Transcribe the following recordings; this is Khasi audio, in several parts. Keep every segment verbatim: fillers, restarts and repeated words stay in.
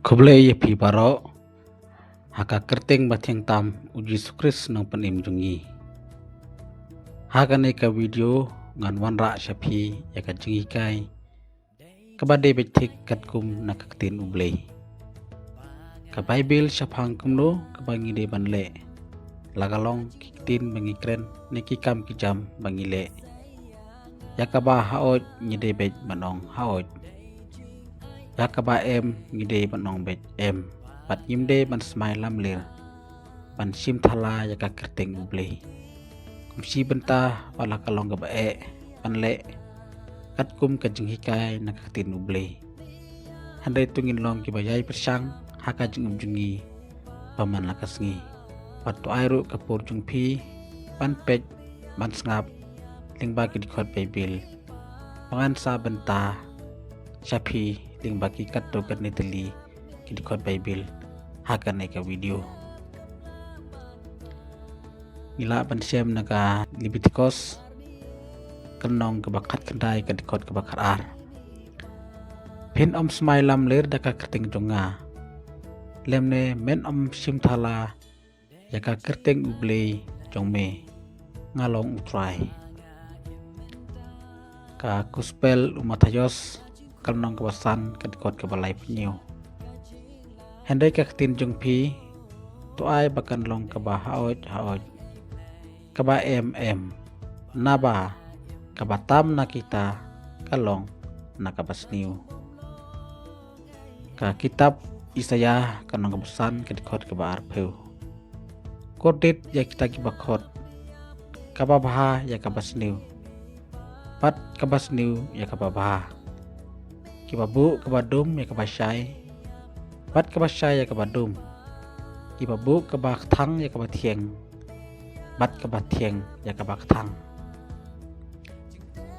Khublei ïa phi baroh ha ka kyrteng ba thiang tam u Jisu Khrist nongpynim jong ngi. Ha kane ka video ngan wanrah sha phi ïa ka jinghikai kaba dei beit thik katkum na ka ktien U Blei. Ka Baibl shaphang kumno kaba ngi dei ban leh la ka long ki ktien ba ngi kren ne ki kam ki jam ba ngi leh. Ïa kaba haoid ngi dei beit ban ong haoid. Ïa kaba em ngi dei ban ong beit em. Bad ngim dei ban smai lamler ban shim thala ïa ka kyrteng U Blei. Kum shi bynta ba la ka long kaba eh ban leh katkum ka jinghikai na ka ktien U Blei. Hynrei to ngin long kiba ïai pyrshang ha ka jingim jong ngi ba man la ka sngi. Bad to ai ruh ka por jong phi ban peit ban sngap lyngba ki dkhot Baibl ba ngan sa bynta sha phi lyngba ki katto katne tylli ki dkhot Baibl ha kane ka video. Ngi lah ban shem na ka Lebitikos ka lynnong kaba khatkhyndai ka dkhot kaba khatar. Phin ym smai lamler da ka kyrteng jong nga, lymne men ym shim thala ïa ka kyrteng U Blei jong me. Nga long U Trai. Ka Gospel u Mathaios ka lynnong kaba san ka dkhot kaba laiphew hynñiew. Hynrei ka ktien jong phi to ai ba kan long kaba haoid haoid, kaba em em, naba kaba tam na kita ka long na kaba sniew. Ka kitab Isaïah ka lynnong kaba san ka dkhot kaba arphew. Kordit ïa kita kiba khot, kaba bha ïa kaba sniew, bad kaba sniew ïa kaba bha. Kiba buh kaba dum ïa kaba shai, bad kaba shai ïa kaba dum. Kiba buh kaba kthang ïa kaba thiang, bad kaba thiang ïa kaba kthang.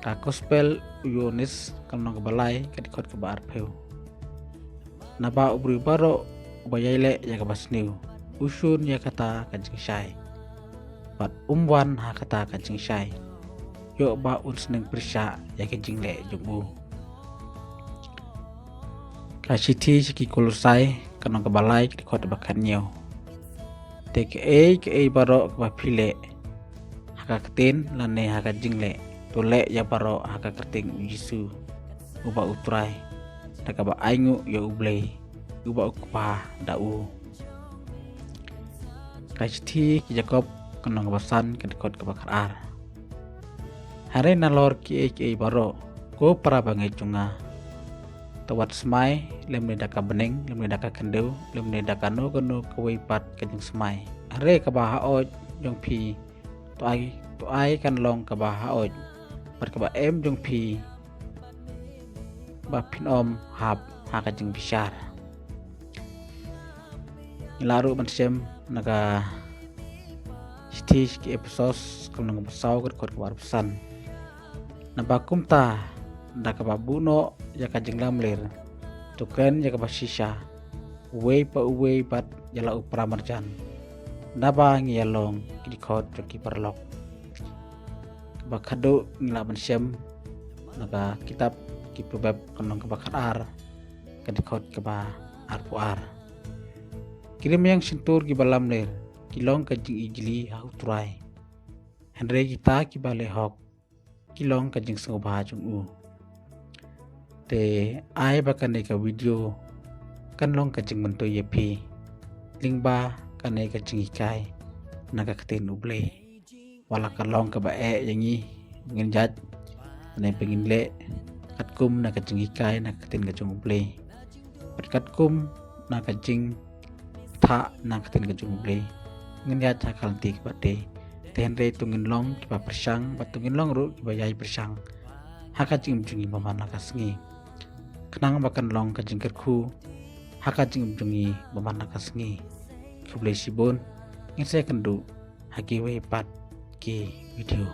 Ka Gospel u Ïoannis ka lynnong kaba lai ka dkhot kaba arphew. Naba u briew baroh uba ïai leh ïa kaba sniew u shun ïa kata ka jingshai, bad um wan ha kata ka jingshai, ïoh ba un sneng pyrshah ïa ka jingleh jong u. Ka shithi sha ki Kolosai ka lynnong kaba lai ka dkhot kaba khathynñiew. Te kaei kaei baroh kaba phi leh ha ka ktien lane ha ka jingleh, to leh ïa baroh ha ka kyrteng U Jisu uba U Trai, da kaba ainguh ïa U Blei uba U Kpa da u. Ka shithi ki Jakob ka lynnong kaba san ka dkhot kaba khatar. Hynrei nalor kiei kiei baroh, ko para bangeit jong nga, to wat smai lymne da ka bneng lymne da ka khyndew lymne da kano kano kawei pat ka jingsmai. Hynrei kaba haoid jong phi to ai, to ai kan long kaba haoid, bad kaba em jong phi ba phin ym hap ha ka jingbishar. Ngi lah ruh ban shem na ka shithi sha ki Ephesos ka lynnong kaba saw ka dkhot kaba arphew san. Naba kumta da kaba buh noh ïa ka jinglamler, to kren ïa kaba shisha uwei pa uwei bad ïa la u para marjan, naba ngi ïa long ki dkhot jong ki paralok. Kaba khadduh ngi lah ban shem na ka kitab ki Proverb ka lynnong kaba khatar ka dkhot kaba arphew ar. Ki rmiang shyntur kiba lamler ki long ka jingijli ha U Trai, hynrei kita kiba leh hok ki long ka jingsngewbha jong u. Te ai ba kane ka video kan long ka jingmyntoi ïa phi lyngba kane ka jinghikai na ka ktien U Blei. Wat la ka long kaba eh ïa ngi, ngin jait ne ba ngin leh katkum na ka jinghikai na ka ktien ka jong U Blei, bad katkum na ka jingthah na ka ktien ka jong U Blei, ngin ïaid ha ka lynti kaba dei. Te hynrei to ngin long kiba pyrshang bad to ngin long ruh kiba ïai pyrshang ha ka jingim jong ngi ba man la ka sngi, khnang ba kan long ka jingkyrkhu ha ka jingim jong ngi ba man la ka sngi. Khublei shibun, ngin sa ïakynduh ha kiwei pat ki video.